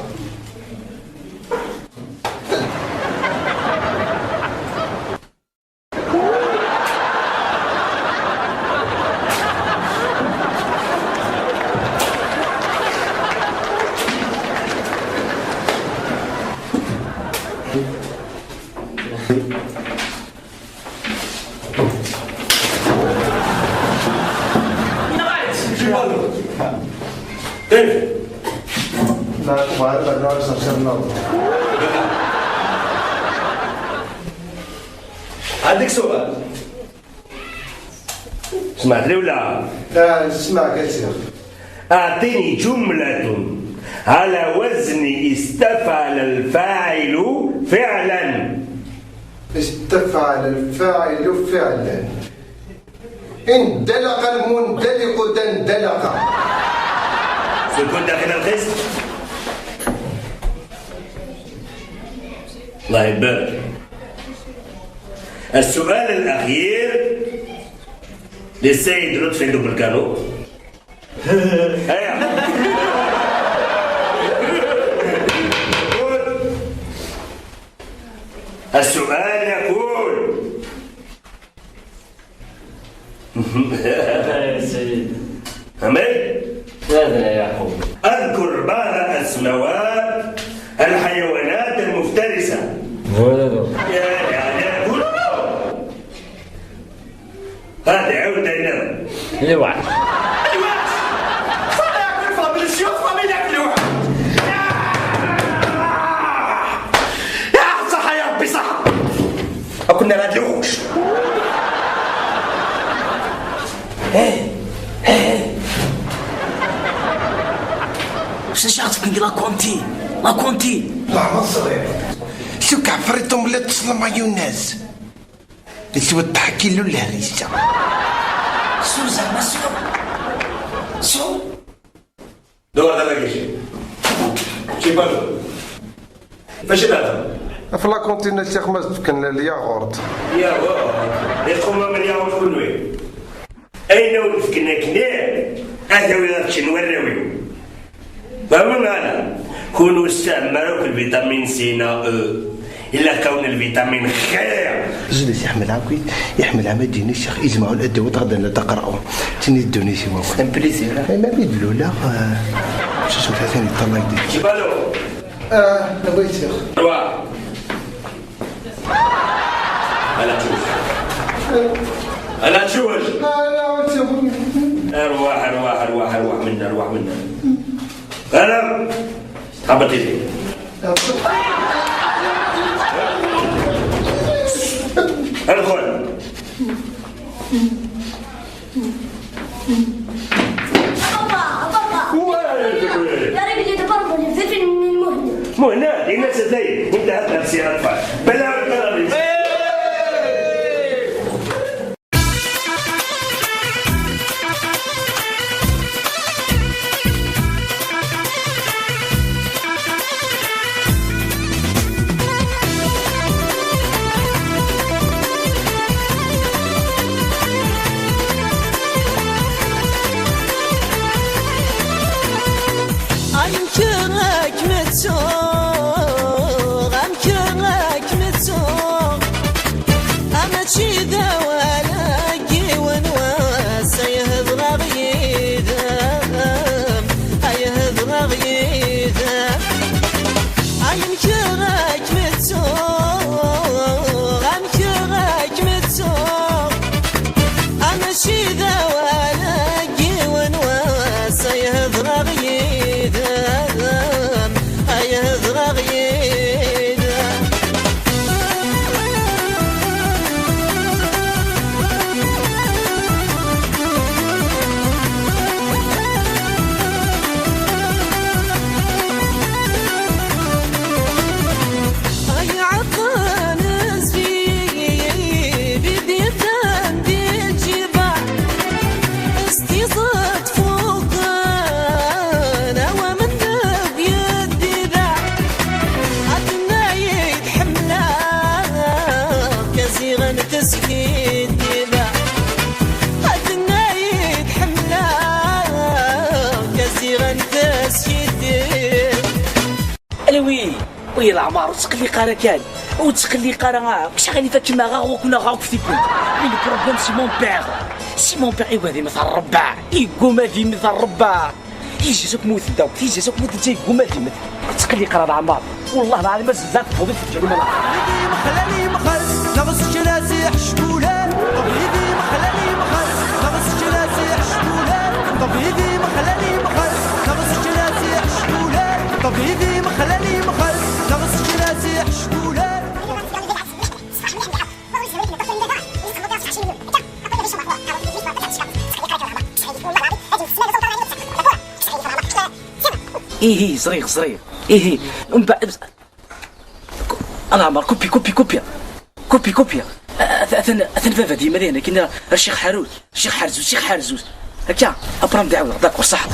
كيف؟ لا، ما أعرف أن أكثر شر النظر. عندك سؤال؟ سمعت لي ولا؟ لا، نسمعك يا شيخ. أعطني جملة على وزن استفعل الفاعل فعلا. استفعل الفاعل فعلا. اندلق المندلق دندلق. سكون داخل القسم. الله يبارك. السؤال الأخير للسيد لطفي دوبل كانو. هيا. السؤال يقول: هذا يا سيد. فهمت؟ هذا يا يعقوب. اذكر بعض اسماوات الحيوانات المفترسة. Voilà donc. يا، يا، يا، قولوا. هذا عاود هنا. الوعش. الوعش. صح يا عمي، فاميلي الشيوخ، فاميلي الوعش. يا، صح يا ربي، صح. كنا ما ندلوش. ايه، ايه. شنو شغلتك في لا كونتي؟ لا كونتي. لا، ما صغير. شو كعفرتهم اللي تصل مايونيز؟ تسوى الضحك كيلو الهريسة. سو زعما سو. سو. دور هذا ما كاينش. شي بالو. فاش هذا؟ في لا كونتينة الشيخ ما تفكن الياغورت. يا واه. يقوم من الياغورت كل وين؟ أين وفكنا كنير؟ هذا وين تشن وراويو. فهمنا أنا. كونوا استعملوا في الفيتامين سي نا أو. إلا كون الفيتامين خير. جلس يحمل عاكي، يحمل عمدين الشيخ، يجمعوا الأدوات غدا نتقرأوا. تني الدوني سي واوا. سي بليزير. إيه، ما بيدلو لا، آه، شو اسمه ثاني، طلع يديك. جبالو. آه، نبغي يصير. روا. أنا تشوش. أنا تشوش. آه، لا، ما تشوفني. أرواح، أرواح، أرواح، أرواح منا، أرواح منا. أنا. هبط يديك. ادخل. بابا، بابا. وين تقول؟ يا رجل، دبر لي فين من المهنة. مهنة؟ الناس ازاي؟ انت هات نفسي اطفال. بلا بلا. Amek ara kem-ttuɣ, amek ara kem-ttuɣ? Mačči d awal n yiwen wass ay hedreɣ yid-m, ay hedreɣ yid-m. Amek ara kem-ttuɣ, amek ara kem-ttuɣ? Mačči d awal n yiwen wass ay hedreɣ yid-m, ay hedreɣ yid-m. Ay ɛeṭṭen zzbib i d-yefdan di lǧiba, s tiẓeṭ fuqen awamneg yeddiba. Atenna-yi-d ḥemmleɣ-k a ziɣen teskiddiba. Atenna-yi-d ḥemmleɣ-k a ziɣen teskiddiba. Ala wi, wi leɛmer, ur ttqelliq ara kan. Ur ttqelliq ara, ah, mačči ɣilif ad kem-aɣeɣ, ad ken-aɣeɣ akk tikkelt. Mais le problème, c'est mon père. C'est mon père, igguma ad immet ar rebbaɛ. Igguma ad immet ar rebbaɛ. Yezzi-s akk mut ddaw, yezzi-s akk mut netta, igguma ad immet. Ur ttqelliq ara leɛmer. Wellah lɛadim, ma zedzeɣ tewweḍ i tefǧer iman. Ṭbib imxel, imxel, neɣ s kra s iḥeckulen. Ṭbib imxel, imxel, neɣ s kra s iḥeckulen. Ṭbib imxel, imxel, neɣ s kra s iḥeckulen. Ṭbib imxel, imxel, neɣ s kra s iḥeckulen. Ihi, ẓriɣ, ẓriɣ. Ihi, mbeɛd, a leɛmer, kupi, kupi, kupi. Kupi, kupi. Atan, atan baba d yemma dihin, akin ar Ccix Ḥarut, Ccix Ḥarzut, Ccix Ḥarzut. Akka, après ad m-d-ɛawdeɣ, d'accord, ṣaḥa.